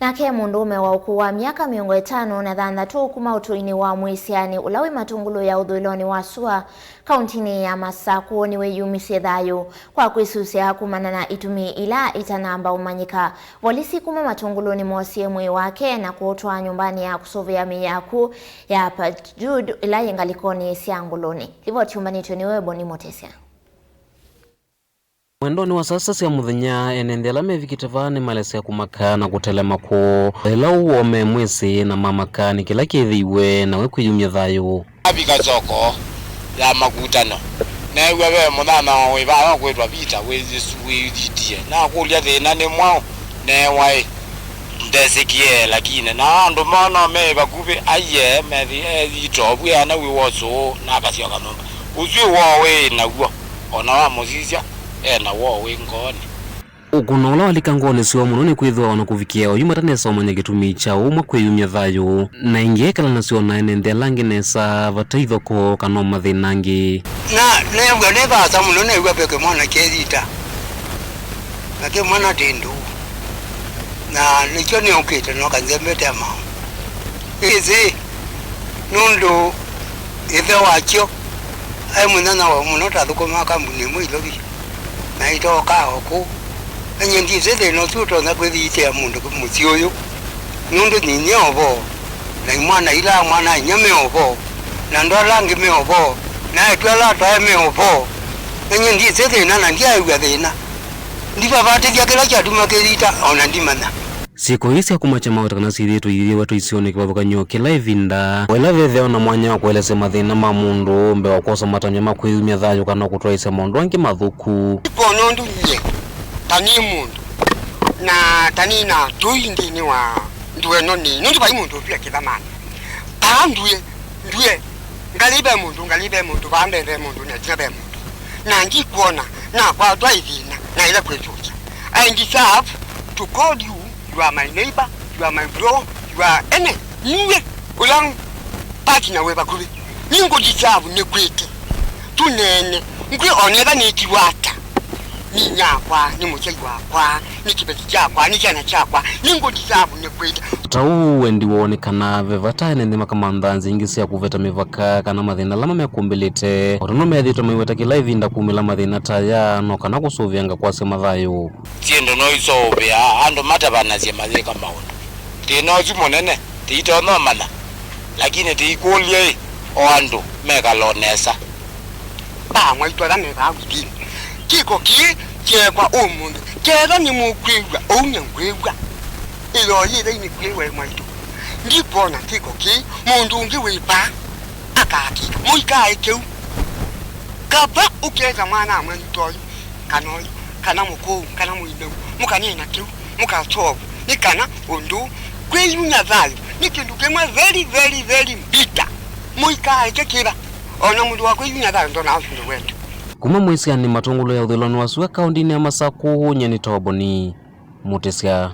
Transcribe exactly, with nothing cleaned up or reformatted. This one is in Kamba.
Nake mũndũũme wa ũkũũ wa myaka mĩongo ĩtano na thanthatũ kuma ũtũinĩ wa Mwĩsĩanĩ ũla wĩ Matũngũlũ ya ũthũĩlonĩ wa sua, kauntinĩ ya Masakũ, nĩwĩyumisye thayũ kwa kwĩsusya kumana na itumi ila itanamba ũmanyĩka. Volisi kuma Matũngũlũ nĩmoosie mwĩĩ wake na kũũtwaa nyũmbanĩ ya kũsũvĩa mĩĩ ya akw'ũ ya Pajudu ĩla yĩ ngalĩkonĩ sya Ngũlũnĩ. Livoti yũmbanĩtw'e nĩwe Boni Mũtĩsya. Mwendonĩ wa saa sita sya mũthenya, ene nthĩ ala mevikĩte vaa nĩmalesea kũmaka na kũtelema kũũ. Ĩla ũwoo me mwĩsĩ na mamaka nĩ kĩla kĩthĩiwe, na we kwĩyumya thayũ. Avika soko ya makutano, neew'a ve mũnyanya wĩ vaa ũkwĩtwa Vita wĩyĩsu-, wĩyĩtitie. Nakũlya, "Thĩna nĩ mwaũ?" Neewa ĩ, "Ndesĩkĩe, lakini na andũ moo no me vakuvĩ?" Aiee, methi eyĩtovu eana wĩ wosũũ, nakasyoka nyũmba. Ũsu woo wĩ naw'o, o na wamũsisya, e na woo wĩ ngoonĩ. Ũkũno ũla walika ngoonĩ syoo mũno nĩ kwĩthĩwa o na kũvikĩa oyu matanesa ũmanya kĩtumi kya ũmwe kwĩyumya thayũ, na ĩngĩ ekala nasyo na ene nthĩ ala angĩ nesa vate ithokoo kana o mathĩna angĩ. Na neew'a nĩ vaasa mũno, neew'a ve kĩmwana kethita, na kĩmwana tĩ ndũũ, na nĩkyo nĩũkĩte noka nzembete amao. Ĩsĩ, nũndũ ĩthe wakyo aĩ mũnyanyawa mũno, tathũkũmaa kambuni ĩmwe Ilovi, na ĩtookaa o kũu. Na nyie ndyĩsĩ thĩna ũsu ũtonya kwĩthĩĩtĩa mũndũ mũsyĩ ũyũ, nũndũ nyinyia o vo, na imwana ila mwana-a-inyia me o vo, na andũ ala angĩ me o vo, na eĩtu ala atwae me o vo. Na nyie ndyĩsĩ thĩna, na ndyaĩw'a thĩna. Ndivavatĩthya kĩla kyatuma kĩyita, o na ndimanya. Syĩko ii sya kũmakya maũta kana syĩthĩĩtwe iyĩwetwa isionĩ kĩvathũkany'o kĩla ĩvinda, o ĩla vethĩawa na mwanya wa kũelesya mathĩna ma mũndũ mbee wa kwosa matambya ma kwĩyumya thayũ kana kũtwaĩĩsya maũndũ angĩ mathũku. Ndikona ũndũ nyie ta nĩ mũndũ, na ta nĩ na tũi nthĩnĩ wa ndũe ĩno nĩ, nũndũ vai mũndũ ũtw'e kĩthamanĩ. Aa ndũe, ndũe, ngalĩ ve mũndũ, ngalĩ ve mũndũ, vaa mbee ve mũndũ, na ĩtina ve mũndũ. Na ndikwona nakwatwa ĩthĩna, naĩle kwĩthũkya. I deserve to call you, you are my neighbor, you are my bro, you are any, niwe ũla partner wĩ vakuvĩ. Nĩngũ deserve nĩkwĩte. Tũneene, ngwĩ o na ĩva nĩtiwa ata. Nĩ nyakwa, nĩ mũsyai wakwa, nĩ kĩveti kyakwa, nĩ kyana kyakwa, nĩngũ deserve nĩkwĩte. Ta ũu, wendi woo nĩ kana ve vata ene nthĩ makamantha nzĩa ingĩ sya kũveta mĩvaka kana mathĩna ala mamekũmbĩlĩte, o tondũ methĩĩtwe maiweta kĩla ĩvinda kumĩla mathĩna ta aya, no kana kũsũvĩanga kwasya mathayũ. Syĩndũ no iseũvĩaa andũ matavanasya mayĩka maũndũ. Thĩna ũsu mũnene, tĩitonya ũmanya, lakini tĩikũlye-ĩ, o andũ mekala o nesa. Vaa mwaitũ ala me vaa within. Kĩko kĩĩ kyeekwa ũmũnthĩ, ketha nĩmũkwĩw'a ũu nĩngwĩw'a, ĩyoo yĩthei nĩkwĩw'a ĩ mwaitũ. Ndikwona kĩko kĩĩ mũndũ ũngĩ wĩ vaa akakĩka. Mũikae kĩu. Kava ũkesa mwana-a-mwenyu ta ũyũ, kana ũyũ, kana mũkũũ, kana mũinau, mũkaneena kĩu, mũkasolve, nĩ kana ũndũ kwĩyumya thayũ nĩ kĩndũ kĩmwe very, very, very bitter. Mũikaeke kĩva. O na mũndũ wa kwĩyumya thayũ ndonaa ũsu nĩ wendo. Kuma Mwĩsĩanĩ Matũngũlũ ya ũthũĩlonĩ wa sua kaũndĩnĩ ya Masakũ, nyie nĩ Toboni Mũtĩsya.